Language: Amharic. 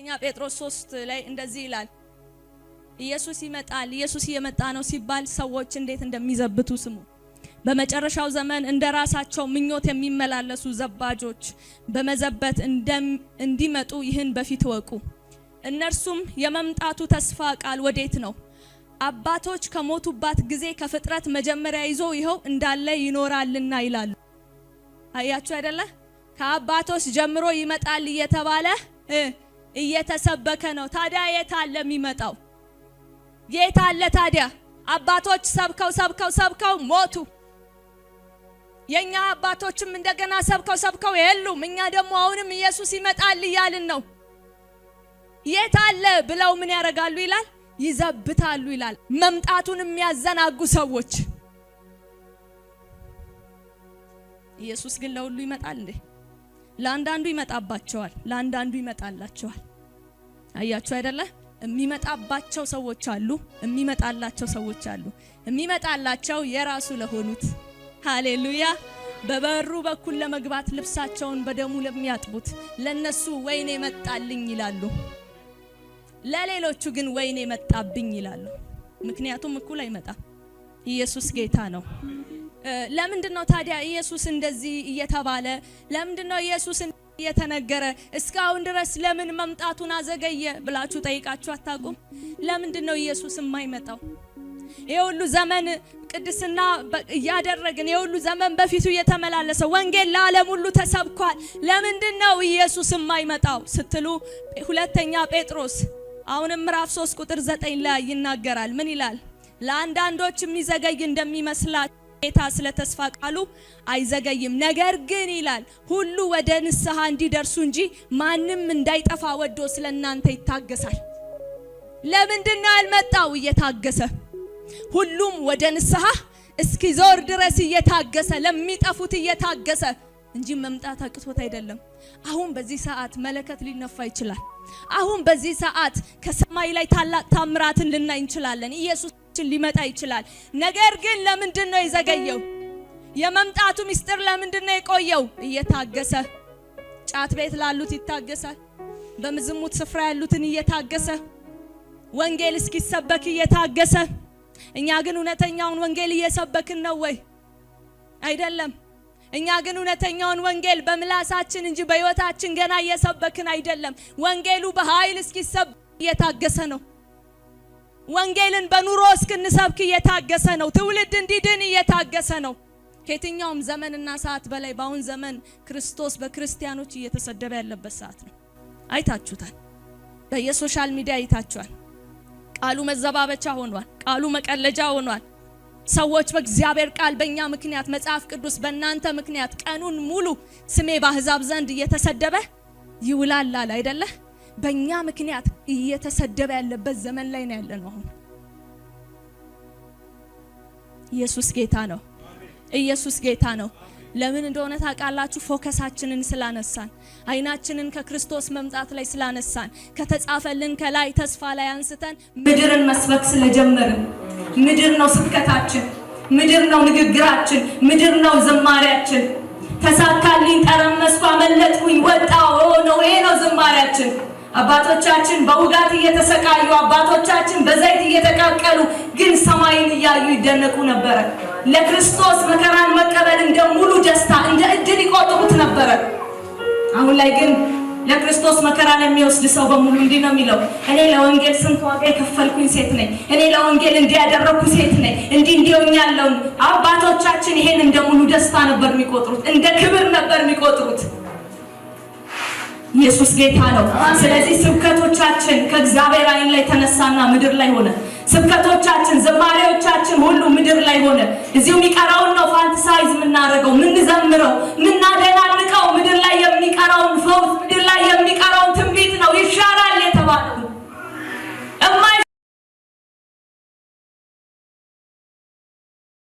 ሁለተኛ ጴጥሮስ 3 ላይ እንደዚህ ይላል። ኢየሱስ ይመጣል፣ ኢየሱስ እየመጣ ነው ሲባል ሰዎች እንዴት እንደሚዘብቱ ስሙ። በመጨረሻው ዘመን እንደ ራሳቸው ምኞት የሚመላለሱ ዘባጆች በመዘበት እንዲመጡ ይህን በፊት እወቁ። እነርሱም የመምጣቱ ተስፋ ቃል ወዴት ነው? አባቶች ከሞቱባት ጊዜ ከፍጥረት መጀመሪያ ይዞ ይኸው እንዳለ ይኖራልና ይላሉ። አያችሁ አይደለ? ከአባቶች ጀምሮ ይመጣል እየተባለ እየተሰበከ ነው። ታዲያ የት አለ የሚመጣው? የት አለ ታዲያ? አባቶች ሰብከው ሰብከው ሰብከው ሞቱ። የኛ አባቶችም እንደገና ሰብከው ሰብከው የሉም። እኛ ደግሞ አሁንም ኢየሱስ ይመጣል እያልን ነው። የት አለ ብለው ምን ያደርጋሉ ይላል? ይዘብታሉ ይላል። መምጣቱን የሚያዘናጉ ሰዎች። ኢየሱስ ግን ለሁሉ ይመጣል እንዴ? ለአንዳንዱ ይመጣባቸዋል፣ ለአንዳንዱ ይመጣላቸዋል። አያችሁ አይደለ? የሚመጣባቸው ሰዎች አሉ፣ የሚመጣላቸው ሰዎች አሉ። የሚመጣላቸው የራሱ ለሆኑት፣ ሃሌሉያ፣ በበሩ በኩል ለመግባት ልብሳቸውን በደሙ ለሚያጥቡት ለነሱ ወይኔ መጣልኝ ይላሉ። ለሌሎቹ ግን ወይኔ መጣብኝ ይላሉ። ምክንያቱም እኩል አይመጣም። ኢየሱስ ጌታ ነው። ለምንድን ነው ታዲያ ኢየሱስ እንደዚህ እየተባለ፣ ለምንድን ነው ኢየሱስ እየተነገረ እስካሁን ድረስ ለምን መምጣቱን አዘገየ ብላችሁ ጠይቃችሁ አታውቁም? ለምንድን ነው ኢየሱስ የማይመጣው? ይሄ ሁሉ ዘመን ቅድስና እያደረግን፣ ይሄ ሁሉ ዘመን በፊቱ እየተመላለሰ ወንጌል ለዓለም ሁሉ ተሰብኳል። ለምንድን ነው ኢየሱስ የማይመጣው ስትሉ ሁለተኛ ጴጥሮስ አሁንም ምዕራፍ 3 ቁጥር 9 ላይ ይናገራል። ምን ይላል? ለአንዳንዶች የሚዘገይ እንደሚመስላቸው ጌታ ስለ ተስፋ ቃሉ አይዘገይም። ነገር ግን ይላል ሁሉ ወደ ንስሐ እንዲደርሱ እንጂ ማንም እንዳይጠፋ ወዶ ስለ እናንተ ይታገሳል። ለምንድን ነው ያልመጣው? እየታገሰ፣ ሁሉም ወደ ንስሐ እስኪዞር ድረስ እየታገሰ፣ ለሚጠፉት እየታገሰ እንጂ መምጣት አቅቶት አይደለም። አሁን በዚህ ሰዓት መለከት ሊነፋ ይችላል። አሁን በዚህ ሰዓት ከሰማይ ላይ ታላቅ ታምራትን ልናይ እንችላለን። ኢየሱስ ሊመጣ ይችላል። ነገር ግን ለምንድን ነው የዘገየው? የመምጣቱ ምስጢር ለምንድን ነው የቆየው? እየታገሰ። ጫት ቤት ላሉት ይታገሳል። በዝሙት ስፍራ ያሉትን እየታገሰ፣ ወንጌል እስኪሰበክ እየታገሰ። እኛ ግን እውነተኛውን ወንጌል እየሰበክን ነው ወይ? አይደለም። እኛ ግን እውነተኛውን ወንጌል በምላሳችን እንጂ በሕይወታችን ገና እየሰበክን አይደለም። ወንጌሉ በኃይል እስኪሰበክ እየታገሰ ነው። ወንጌልን በኑሮ እስክንሰብክ እየታገሰ ነው። ትውልድ እንዲድን እየታገሰ ነው። ከየትኛውም ዘመንና ሰዓት በላይ በአሁን ዘመን ክርስቶስ በክርስቲያኖች እየተሰደበ ያለበት ሰዓት ነው። አይታችሁታል። በየ social media አይታችኋል። ቃሉ መዘባበቻ ሆኗል። ቃሉ መቀለጃ ሆኗል። ሰዎች በእግዚአብሔር ቃል በእኛ ምክንያት፣ መጽሐፍ ቅዱስ በእናንተ ምክንያት ቀኑን ሙሉ ስሜ በአሕዛብ ዘንድ እየተሰደበ ይውላል አለ አይደለ? በእኛ ምክንያት እየተሰደበ ያለበት ዘመን ላይ ነው ያለነው አሁን። ኢየሱስ ጌታ ነው። ኢየሱስ ጌታ ነው። ለምን እንደሆነ ታውቃላችሁ? Focus ኣችንን ስላነሳን፣ አይናችንን ከክርስቶስ መምጣት ላይ ስላነሳን፣ ከተጻፈልን ከላይ ተስፋ ላይ አንስተን ምድርን መስበክ ስለጀመርን፣ ምድር ነው ስብከታችን፣ ምድር ነው ንግግራችን፣ ምድር ነው ዝማሪያችን። ተሳካልኝ፣ ጠረመስኩ፣ አመለጥኩኝ፣ ወጣው ነው፣ ይሄ ነው ዝማሪያችን። አባቶቻችን በውጋት እየተሰቃዩ፣ አባቶቻችን በዘይት እየተቃቀሉ ግን ሰማይን እያዩ ይደነቁ ነበረ። ለክርስቶስ መከራን መቀበል እንደ ሙሉ ደስታ፣ እንደ እድል ይቆጥሩት ነበረ። አሁን ላይ ግን ለክርስቶስ መከራን የሚወስድ ሰው በሙሉ እንዲህ ነው የሚለው፣ እኔ ለወንጌል ስንት ዋጋ የከፈልኩኝ ሴት ነኝ። እኔ ለወንጌል እንዲህ ያደረኩ ሴት ነኝ። እንዲህ እንዲህ ሆኛለሁ። አባቶቻችን ይሄን እንደ ሙሉ ደስታ ነበር የሚቆጥሩት፣ እንደ ክብር ነበር የሚቆጥሩት። ኢየሱስ ጌታ ነው። ስለዚህ ስብከቶቻችን ከእግዚአብሔር አይን ላይ ተነሳና ምድር ላይ ሆነ። ስብከቶቻችን፣ ዝማሬዎቻችን ሁሉ ምድር ላይ ሆነ። እዚሁ የሚቀረውን ነው fantasize የምናደርገው፣ የምንዘምረው፣ የምናደናንቀው ምድር ላይ የሚቀረውን